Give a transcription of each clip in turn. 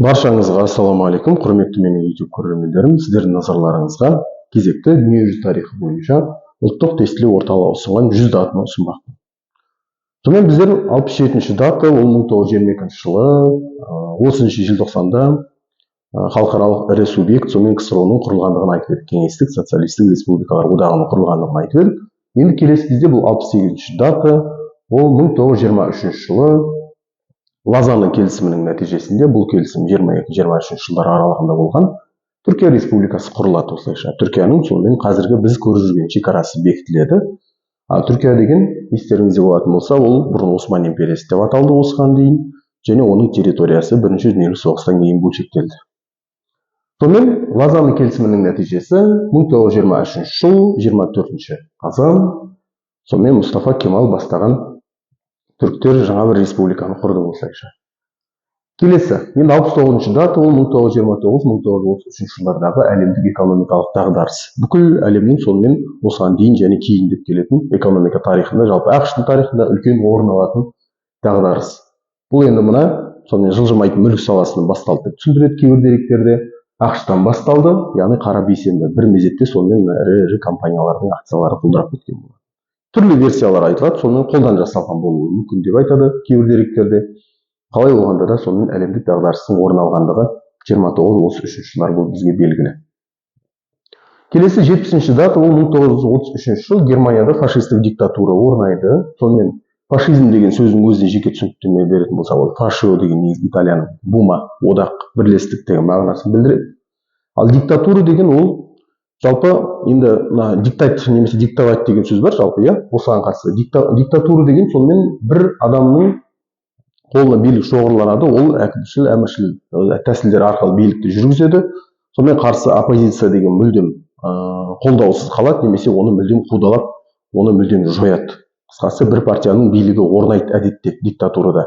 Баршаңызға ассалаумағалейкум, құрметті менің YouTube көрермендерім! Сіздердің назарларыңызға кезекті дүниежүзі тарихы бойынша Ұлттық тестілеу орталығы ұсынған 100 датаны ұсынбақпын. Сонымен, біздер 67-ші дата, ол 1922 жылы 30 желтоқсанда халықаралық ірі субъект, сонымен КСРО-ның құрылғандығын айтып едік, Кеңестік Социалистік Республикалар Одағының құрылғандығын айтып едік. Енді келесі бізде бұл 68-ші дата, ол 1923 жылы Лозанна келісімінің нәтижесінде, бұл келісім 22-23 жылдар аралығында болған, Түркия Республикасы құрылады. Осылайша Түркияның сонымен қазіргі біз көріп жүрген шекарасы бекітіледі. А Түркия деген, естеріңізде болатын болса, ол бұрын Осман империясы деп аталды осыған дейін және оның территориясы Бірінші дүниежүзілік соғыстан кейін бөлшектелді. Сонымен, Лозанна келісімінің нәтижесі, 1923 жыл 24 қазан, сонымен Мұстафа Кемал бастаған түріктер жаңа бір республиканы құрды осылайша. Келесі енді 69-шы дата, ол 1929-1933 жылдардағы әлемдік экономикалық дағдарыс. Бүкіл әлемнің сонымен осыған дейін және кейін деп келетін экономика тарихында, жалпы АҚШ-тың тарихында үлкен орын алатын дағдарыс. Бұл енді мына сонымен жылжымайтын мүлік саласынан басталды деп түсіндіреді кейбір деректерде. АҚШ-тан басталды, яғни қара бейсенбі бір мезетте сонымен ірі ірі компаниялардың акциялары құлдырап кеткен болады. Түрлі версиялар айтылады, сонымен қолдан жасалған болуы мүмкін деп айтады кейбір деректерде. Қалай болғанда да, сонымен әлемдік дағдарыстың орын алғандығы 29-33 жылдар, бұл бізге белгілі. Келесі 70-ші дата, ол 1933 жыл, Германияда фашистік диктатура орнайды. Сонымен фашизм деген сөздің өзіне жеке түсініктеме беретін болсақ, ол фашио деген негізі итальян бума, одақ, бірлестік деген мағынасын білдіреді. Ал диктатура деген ол жалпы енді мына диктат немесе диктовать деген сөз бар жалпы, иә, осыған қатысты. Диктатура деген сонымен бір адамның қолына билік шоғырланады, ол әкімшіл, әміршіл тәсілдер арқылы билікті жүргізеді. Сонымен қарсы оппозиция деген мүлдем қолдаусыз қалады немесе оны мүлдем қудалап, оны мүлдем жояды. Қысқасы, бір партияның билігі орнайды әдетте диктатурада,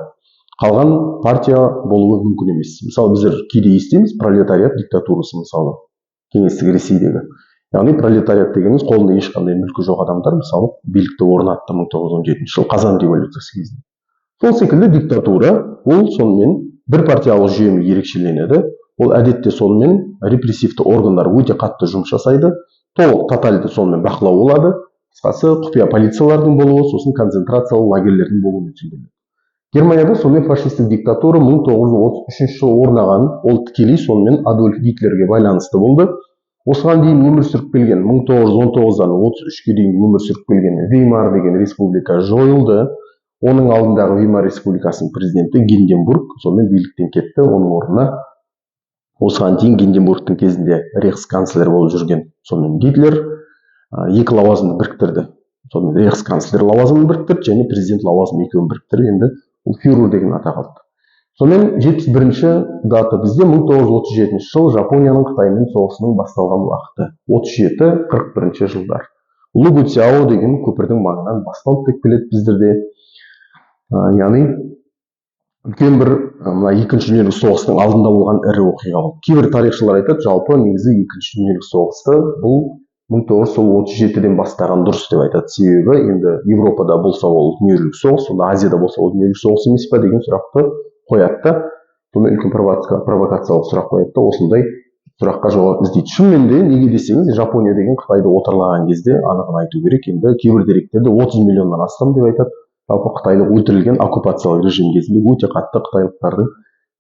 қалған партия болуы мүмкін емес. Мысалы, біздер кейде естиміз пролетариат диктатурасы, мысалы, кеңестік Ресейдегі. Яғни пролетариат дегеніміз қолында ешқандай мүлкі жоқ адамдар, мысалы, билікті орнатты 1917 жылы Қазан революциясы кезінде. Сол секілді диктатура ол сонымен бір партиялық жүйемен ерекшеленеді. Ол әдетте сонымен репрессивті органдар өте қатты жұмыс жасайды, толық тотальды сонымен бақылау болады. Қысқасы, құпия полициялардың болуы, сосын концентрациялық лагерьлердің болуымен түсіндіріледі. Германияда сонымен фашистік диктатура 1933 жылы орнаған, ол тікелей сонымен Адольф Гитлерге байланысты болды. Осыған дейін өмір сүріп келген, 1919-дан 33-ке дейін өмір сүріп келген Веймар деген республика жойылды. Оның алдындағы Веймар республикасының президенті Гинденбург сонымен биліктен кетті. Оның орнына осыған дейін Гинденбургтың кезінде рейхсканцлер болып жүрген сонымен Гитлер екі лауазымды біріктірді. Сонымен рейхсканцлер лауазымын біріктірді және президент лауазымын, екеуін біріктіріп, енді ол фюрер деген атақ алды. Сонымен 71-ші дата бізде 1937 жыл, Жапонияның Қытаймен соғысының басталған уақыты, 37-41 жылдар. Лугуцяо деген көпірдің маңынан басталды деп келеді біздерде. Яғни үлкен бір мына Екінші дүниежүзілік соғыстың алдында болған ірі оқиға болды. Кейбір тарихшылар айтады, жалпы негізі Екінші дүниежүзілік соғысты бұл 1937-ден бастаған дұрыс деп айтады. Себебі енді Европада болса, ол дүниежүзілік соғыс, сонда Азияда болса, ол дүниежүзілік соғыс емес па деген сұрақты қояды да, сонымен үлкен провокациялық сұрақ қояды да, осындай сұраққа жауап іздейді. Шынымен де, неге десеңіз, Жапония деген Қытайды отарлаған кезде, анығын айту керек, енді кейбір деректерде 30 миллионнан астам деп айтады, жалпы қытайлық өлтірілген. Оккупациялық режим кезінде өте қатты қытайлықтардың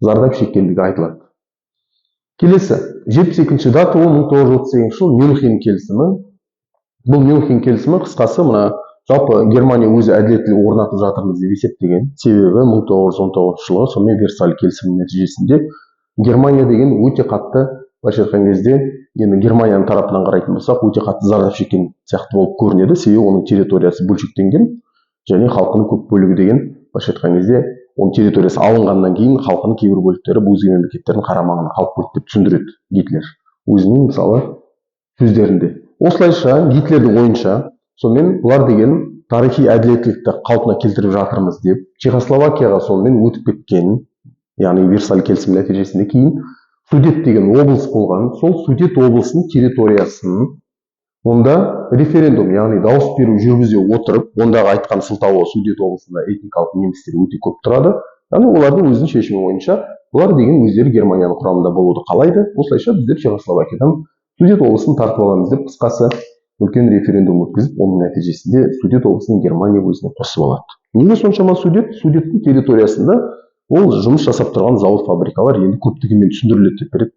зардап шеккендігі айтылады. Келесі 72-ші дата, ол 1938 жыл, Мюнхен келісімі. Бұл Мюнхен келісімі, қысқасы, мына жалпы Германия өзі әділеттілік орнатып жатырмыз деп есептеген. Себебі 1919 жылы сонымен Версаль келісімінің нәтижесінде Германия деген өте қатты, былайша айтқан кезде, енді Германияның тарапынан қарайтын болсақ, өте қатты зардап шеккен сияқты болып көрінеді. Себебі оның территориясы бөлшектенген және халқының көп бөлігі деген, былайша айтқан кезде, оның территориясы алынғаннан кейін халқының кейбір бөліктері өзге мемлекеттердің қарамағына қалып қойды деп түсіндіреді Гитлер өзінің, мысалы, сөздерінде. Осылайша Гитлердің ойынша, сонымен бұлар деген тарихи әділеттілікті қалпына келтіріп жатырмыз деп Чехословакияға сонымен өтіп кеткен. Яғни Версаль келісімі нәтижесінде кейін Судет деген облыс болған, сол Судет облысының территориясын онда референдум, яғни дауыс беру жүргізе отырып, ондағы айтқан сылтауы: Судет облысында этникалық немістер өте көп тұрады, яғни олардың өзінің шешімі бойынша Бұлар деген өздері Германияның құрамында болуды қалайды. Осылайша біздер Чехословакиядан Судет облысын тартып аламыз деп, қысқасы, үлкен референдум өткізіп, оның нәтижесінде Судет облысын Германия өзіне қосып алады. Неге соншама Судет? Судеттің территориясында ол жұмыс жасап тұрған зауыт, фабрикалар енді көптігімен түсіндіріледі деп береді.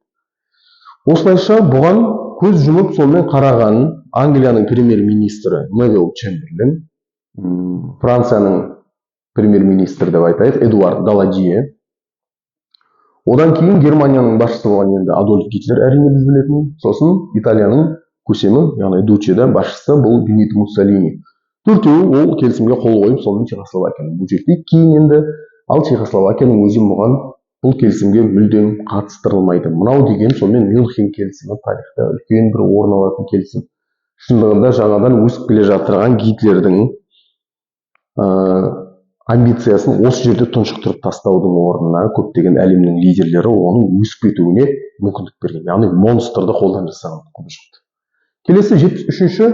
Осылайша бұған көз жұмып, сонымен қараған Англияның премьер-министрі Невилл Чемберлен, Францияның премьер-министрі деп айтайық, Эдуард Даладье, одан кейін Германияның басшысы болған енді Адольф Гитлер, әрине, біз білетін, сосын Италияның көсемі, яғни дуче, басшысы бұл Бенито Муссолини. Төртеуі ол келісімге қол қойып, сонымен Чехословакияны бөлшектейді кейін енді. Ал Чехословакияның өзі бұған, бұл келісімге мүлдем қатыстырылмайды. Мынау деген сонымен Мюнхен келісімі тарихта үлкен бір орын алатын келісім. Шындығында жаңадан өсіп келе жатырған Гитлердің амбициясын осы жерде тұншықтырып тастаудың орнына көптеген әлемнің лидерлері оның өсіп кетуіне мүмкіндік берген, яғни монстрды қолдан жасаған құбыжықты. Келесі 73-ші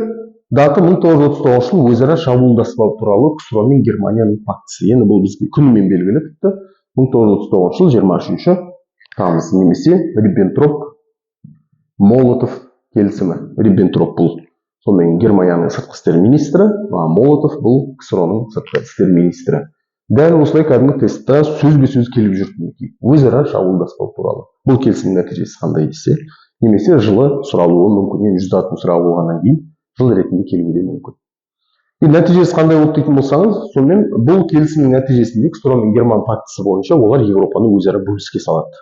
дата, 1939 жыл, өзара шабуылдаспау туралы КСРО мен Германияның пактісі. Енді бұл бізге күнімен белгілі, тіпті 1939 жыл 23 тамыз немесе Риббентроп Молотов келісімі. Риббентроп бұл сонымен Германияның сыртқы істер министрі, а Молотов бұл КСРО ның сыртқы істер министрі. Дәл осылай кәдімгі тестта сөзбе сөз келіп жүрді, мінекей, өзара шабуылдаспау туралы бұл келісімнің нәтижесі қандай десе немесе жылы сұралуы мүмкін. Енді 100 датаның сұрағы болғаннан кейін жыл ретінде келуі де мүмкін. Енді нәтижесі қандай болды дейтін болсаңыз, сонымен бұл келісімнің нәтижесінде КСРО мен Герман пактісі бойынша олар Еуропаны өзара бөліске салады.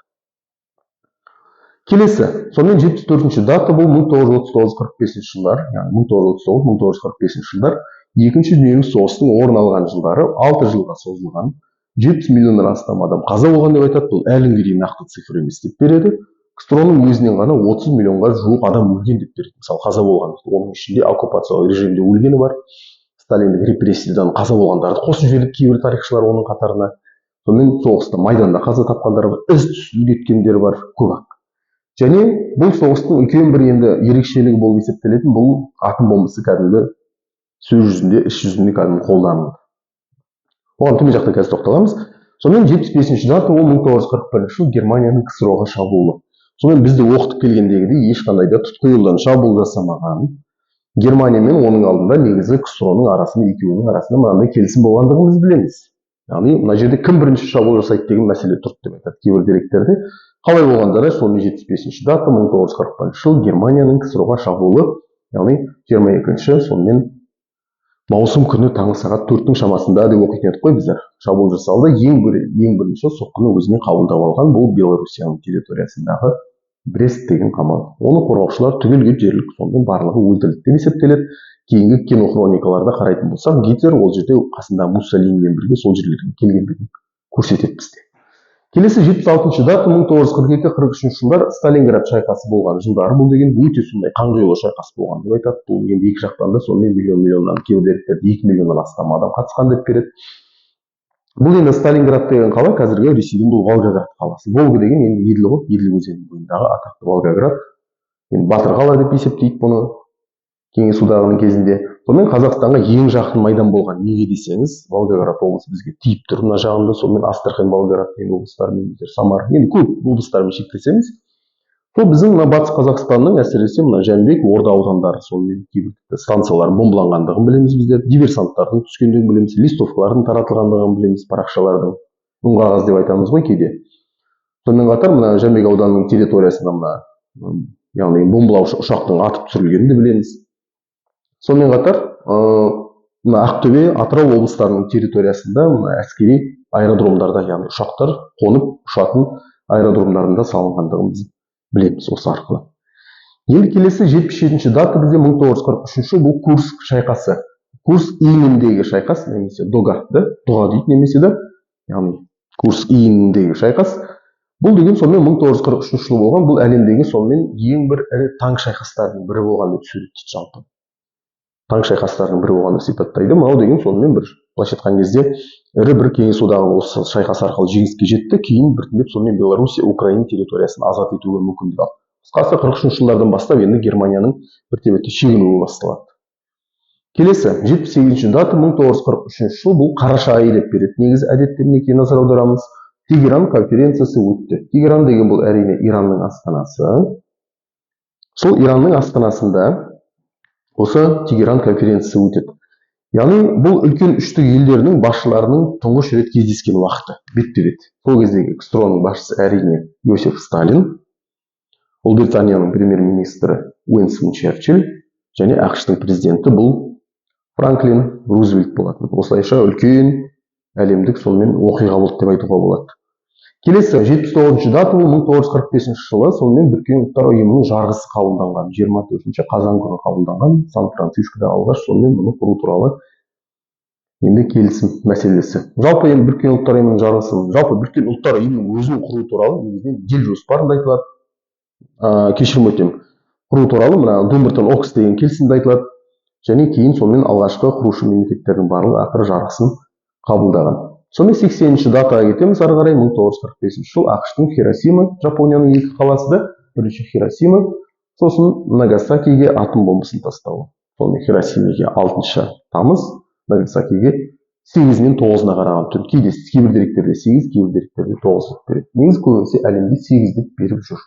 Келесі сонымен 74-ші дата, бұл 1939-45 жылдар, яғни 1939-1945 жылдар, Екінші дүниежүзілік соғыстың орын алған жылдары, 6 жылға созылған, 70 миллионнан астам адам қаза болған деп айтады. Бұл әлі күнге дейін нақты цифр емес деп береді. КСРО ның өзінен ғана 30 миллионға жуық адам өлген деп береді, мысалы, қаза болған. Оның ішінде оккупациялық режимде өлгені бар, сталиндік репрессиядан қаза болғандарды қосып жіберді кейбір тарихшылар оның қатарына. Сонымен соғыста майданда қаза тапқандар бар, із түзсіз кеткендер бар, көп ақ. Және бұл соғыстың үлкен бір енді ерекшелігі болып есептелетін бұл атом бомбасы кәдімгі сөз жүзінде, іс жүзінде кәдімгі қолданылды. Оған төмен жақта қазір тоқталамыз. Сонымен 75-ші дата, ол 1941 жыл, Германияның КСРО ға шабуылы. Сонымен бізді оқытып келгендегідей, ешқандай да тұтқиылдан шабуыл жасамаған Германия мен оның алдында негізі КСРО ның арасында, екеуінің арасында мынандай келісім болғандығын біз білеміз. Яғни мына жерде кім бірінші шабуыл жасайды деген мәселе тұрды деп айтады кейбір деректерде. Қалай болғанда да, сонымен 75-ші дата, 1941 жыл, Германияның КСРО ға шабуылы, яғни 22-ші сонымен маусым күні таңғы сағат 4-тің шамасында деп оқитын едік қой біздер, шабуыл жасалды. Ең бірінші соққыны өзіне қабылдап алған бұл Белоруссияның территориясындағы Брест деген қамал. Оны қорғаушылар түгел келіп дерлік сонымен барлығы өлтірілді деп есептеледі. Кейінгі кинохроникаларда қарайтын болсақ, Гитлер ол жерде қасында Муссолинимен бірге сол жерлерге келгендігін көрсетеді бізде. Келесі 76-шы дата, 1942-43 жылдар, Сталинград шайқасы болған жылдары. Бұл деген өте сондай қанқұйлы шайқас болған деп айтады. Бұл енді екі жақтан да сонымен миллион миллионнан, кейбір деректерде 2 миллионнан астам адам қатысқан деп береді. Бұл енді Сталинград деген қала қазіргі Ресейдің бұл Волгоград қаласы. Волга деген енді Еділ ғой, Еділ өзенінің бойындағы атақты Волгоград. Енді батыр қала деп есептейді бұны Кеңес Одағының кезінде. Сонымен Қазақстанға ең жақын майдан болған. Неге десеңіз, Волгоград облысы бізге тиіп тұр мына жағында. Сонымен Астрахань, Волгоград деген облыстармен біздер, Самара, енді көп облыстармен шектесеміз. Сол біздің мына Батыс Қазақстанның, әсіресе мына Жәнібек, Орда аудандары, сонымен кейбір тіпті станциялар бомбаланғандығын білеміз біздер, диверсанттардың түскендігін білеміз, листовкалардың таратылғандығын білеміз, парақшалардың, үнқағаз деп айтамыз ғой кейде. Сонымен қатар мына Жәнібек ауданының территориясында мына яғни бомбалаушы ұшақтың атып түсірілгенін де білеміз. Сонымен қатар мына Ақтөбе, Атырау облыстарының территориясында мына әскери аэродромдарда, яғни ұшақтар қонып ұшатын аэродромдарында салынғандығын біз білеміз осы арқылы. Енді келесі 77-ші дата бізде 1943 жыл, бұл Курск шайқасы, Курск иініндегі шайқас немесе дога да, дұға дейді немесе да, яғни Курск иініндегі шайқас. Бұл деген сонымен 1943 жылы болған. Бұл әлемдегі сонымен ең бір ірі танк шайқастарының бірі болған деп суреттейді, жалпы танк шайқастарының бірі болған деп сипаттайды. Мынау деген сонымен бір, былайша айтқан кезде, ірі бір Кеңес Одағы осы шайқас арқылы жеңіске жетті. Кейін біртіндеп сонымен Белоруссия, Украина территориясын азат етуге мүмкіндік алды. Қысқасы, 43-ші жылдардан бастап енді Германияның бірте бірте шегінуі басталады. Келесі 78-ші дата, 1943 жыл, бұл қараша айы деп береді негізі әдетте. Мінекей, назар аударамыз. Тегеран конференциясы өтті. Тегеран деген бұл, әрине, Иранның астанасы. Сол Иранның астанасында осы Тегеран конференциясы өтеді. Яғни бұл үлкен үштік елдерінің басшыларының тұңғыш рет кездескен уақыты, бетпе бет. Сол кездегі КСРО-ның басшысы, әрине, Иосиф Сталин, Ұлыбританияның премьер министрі Уинстон Черчилль және АҚШ-тың президенті бұл Франклин Рузвельт болатын. Осылайша үлкен әлемдік сонымен оқиға болды деп айтуға болады. Келесі 79-шы дата, ол 1945 жылы сонымен Біріккен Ұлттар Ұйымының жарғысы қабылданған. 24 қазан күні қабылданған Сан Францискода алғаш сонымен бұны құру туралы енді келісім мәселесі. Жалпы енді Біріккен Ұлттар Ұйымының жарғысы, жалпы Біріккен Ұлттар Ұйымының өзін құру туралы негізінен ел жоспарында айтылады. Кешірім өтінемін, құру туралы мына Думбартон Окс деген келісімде айтылады және кейін сонымен алғашқы құрушы мемлекеттердің барлығы ақыры жарғысын қабылдаған. Сонымен 80-ші датаға кетеміз ары қарай. 1945 жыл, АҚШ-тың Хиросима, Жапонияның екі қаласы да, бірінші Хиросима, сосын Нагасакиге атом бомбасын тастауы. Сонымен Хиросимаге 6 тамыз, Нагасакиге 8 мен 9-ына қараған түн. Кейде кейбір деректерде 8, кейбір деректерде 9 деп береді. Негізі көбінесе әлемде 8 деп беріп жүр.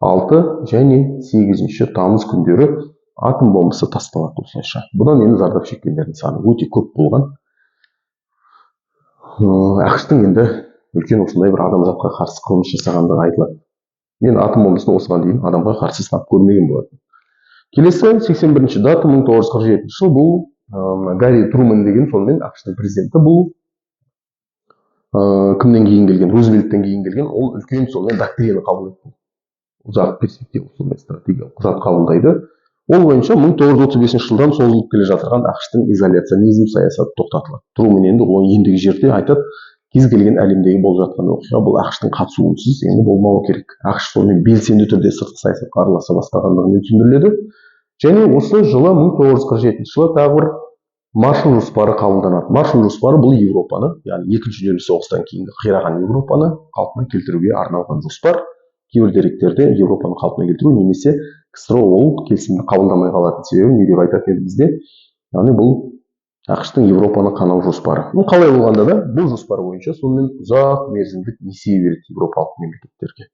6 және 8 тамыз күндері атом бомбасы тасталады осылайша. Бұдан енді зардап шеккендердің саны өте көп болған. АҚШ-тың енді үлкен осындай бір адамзатқа қарсы қылмыс жасағандығы айтылады. Мен атом бомбасын осыған дейін адамға қарсы сынап көрмеген болатын. Келесі 81-ші дата, 1947 жыл, бұл Гарри Трумэн деген сонымен АҚШ-тың президенті. Бұл кімнен кейін келген? Рузвельттен кейін келген. Ол үлкен сонымен доктрина қабылдайды, ұзақ перспектива, сонымен стратегиялық құжат қабылдайды. Ол бойынша 1935 жылдан созылып келе жатырған АҚШ-тың изоляционизм саясаты тоқтатылады. Трумэн енді ол ендігі жерде айтады: кез келген әлемдегі болып жатқан оқиға бұл АҚШ-тың қатысуынсыз енді болмауы керек. АҚШ сонымен белсенді түрде сыртқы саясатқа араласа бастағандығымен түсіндіріледі. Және осы жылы, 1947 жылы, тағы бір Маршалл жоспары қабылданады. Маршалл жоспары бұл Еуропаны, яғни Екінші дүниежүзілік соғыстан кейінгі қираған Еуропаны қалпына келтіруге арналған жоспар. Кейбір деректерде Еуропаны қалпына келтіру немесе КСРО ол келісімді қабылдамай қалатын себебі не деп айтатын еді бізде. Яғни бұл АҚШ-тың Еуропаны қанау жоспары. Ну, қалай болғанда да, бұл жоспар бойынша сонымен ұзақ мерзімдік несие береді еуропалық мемлекеттерге.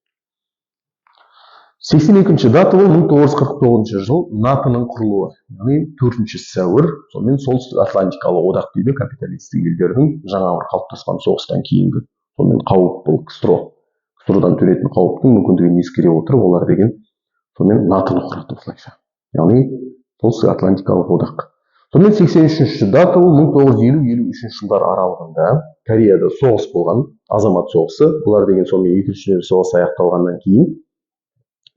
82-ші дата, ол 1949 жыл, НАТО-ның құрылуы, яғни 4 сәуір. Сонымен Солтүстік Атлантикалық одақ дейді, капиталистік елдердің жаңа бір қалыптасқан соғыстан кейінгі сонымен қауіп, бұл КСРО, КСРО-дан төнетін қауіптің мүмкіндігін ескере отырып, олар деген сонымен НАТО-ны құрады осылайша, яғни Солтүстік Атлантикалық одақ. Сонымен 83-ші дата, ол 1950-53 жылдар аралығында Кореяда соғыс болған, азамат соғысы. Бұлар деген сонымен Екінші дүниежүзілік соғыс аяқталғаннан кейін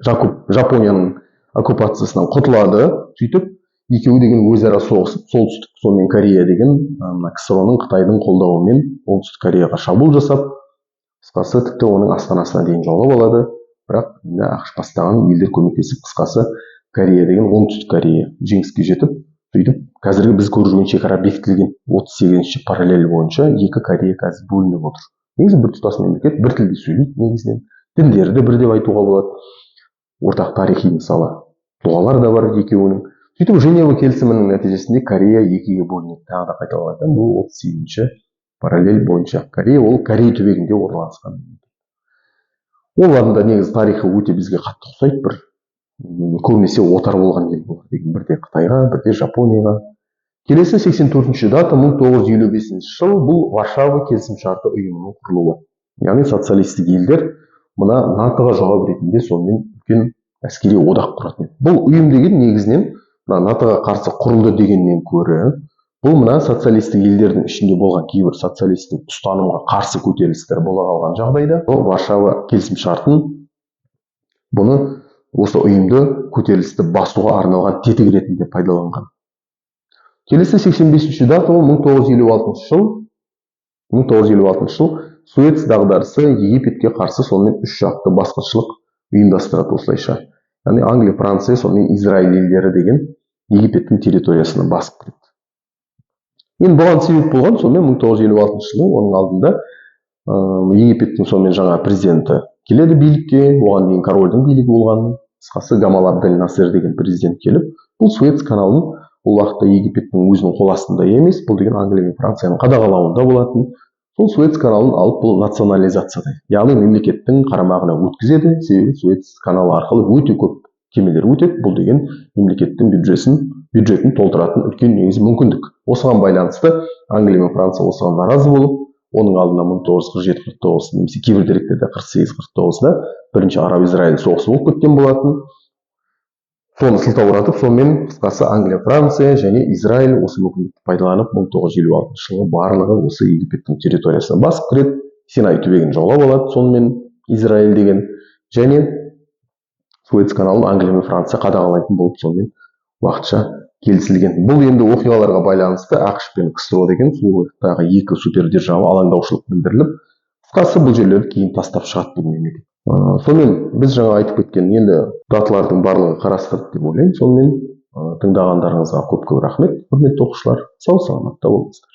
Жапонияның оккупациясынан құтылады. Сөйтіп екеуі деген өзара соғысып, Солтүстік сонымен Корея деген мына КСРО-ның, Қытайдың қолдауымен Оңтүстік Кореяға шабуыл жасап, қысқасы, тіпті оның астанасына дейін жаулап алады. Бірақ енді АҚШ бастаған елдер көмектесіп, қысқасы, Корея деген, Оңтүстік Корея жеңіске жетіп, сөйтіп қазіргі біз көріп жүрген шекара бекітілген. 38-ші параллель бойынша екі Корея қазір бөлініп отыр. Негізі бір тұтас мемлекет, бір тілде сөйлейді негізінен, діндері де бір деп айтуға болады, ортақ тарихи, мысалы, тұлғалар да бар екеуінің. Сөйтіп Женева келісімінің нәтижесінде Корея екіге бөлінеді. Тағы да қайталап айтамын, бұл 38-ші параллель бойынша Корея, ол Корей түбегінде орналасқан мемлекет. Олардың да негізі тарихы өте бізге қатты ұқсайды. Бір көбінесе отар болған ел бұлар деген, бірде Қытайға, бірде Жапонияға. Келесі 84-ші дата, 1955 жыл, бұл Варшава келісімшарты ұйымының құрылуы. Яғни социалистік елдер мына НАТО-ға жауап ретінде сонымен үлкен әскери одақ құратын еді. Бұл ұйым деген негізінен мына НАТО-ға қарсы құрылды дегеннен көрі, бұл мына социалистік елдердің ішінде болған кейбір социалистік ұстанымға қарсы көтерілістер бола қалған жағдайда, бұл Варшава келісімшартын, бұны, осы ұйымды көтерілісті басуға арналған тетік ретінде пайдаланған. Келесі 85-ші дата, ол 1956 жыл. 1956 жыл, Суэц дағдарысы. Египетке қарсы сонымен үш жақты басқыншылық ұйымдастырады осылайша. Яғни Англия, Франция, сонымен Израиль елдері деген Египеттің территориясына басып кіреді. Енді бұған себеп болған сонымен 1956 жылы, оның алдында Египеттің сонымен жаңа президенті келеді билікке. Оған дейін корольдің билігі болған. Қысқасы, Гамал Абдель Насер деген президент келіп, бұл Суэц каналын, ол уақытта Египеттің өзінің қол астында емес, бұл деген Англия мен Францияның қадағалауында болатын. Сол Суэц каналын алып, бұл национализациялайды, яғни мемлекеттің қарамағына өткізеді. Себебі Суэц каналы арқылы өте көп кемелер өтеді. Бұл деген мемлекеттің бюджетін толтыратын үлкен негізі мүмкіндік. Осыған байланысты Англия мен Франция осыған наразы болып, оның алдында 1947-49 немесе кейбір деректерде 48-49-да бірінші араб израиль соғысы болып кеткен болатын. Соны сылтауратып, сонымен, қысқасы, Англия, Франция және Израиль осы мүмкіндікті пайдаланып, 1956 жылы барлығы осы Египеттің территориясына басып кіреді, Синай түбегін жаулап алады. Сонымен Израиль деген және Суэц каналын Англия мен Франция қадағалайтын болып, сонымен уақытша келісілген. Бұл енді оқиғаларға байланысты АҚШ пен КСРО деген сол уақыттағы екі супердержава алаңдаушылық білдіріліп, қысқасы, бұл жерлерді кейін тастап шығады бұл мемлекет. Сонымен біз жаңа айтып кеткен енді даталардың барлығы қарастырды деп ойлаймын. Сонымен, тыңдағандарыңызға көп көп рахмет, құрметті оқушылар. Сау саламатта болыңыздар.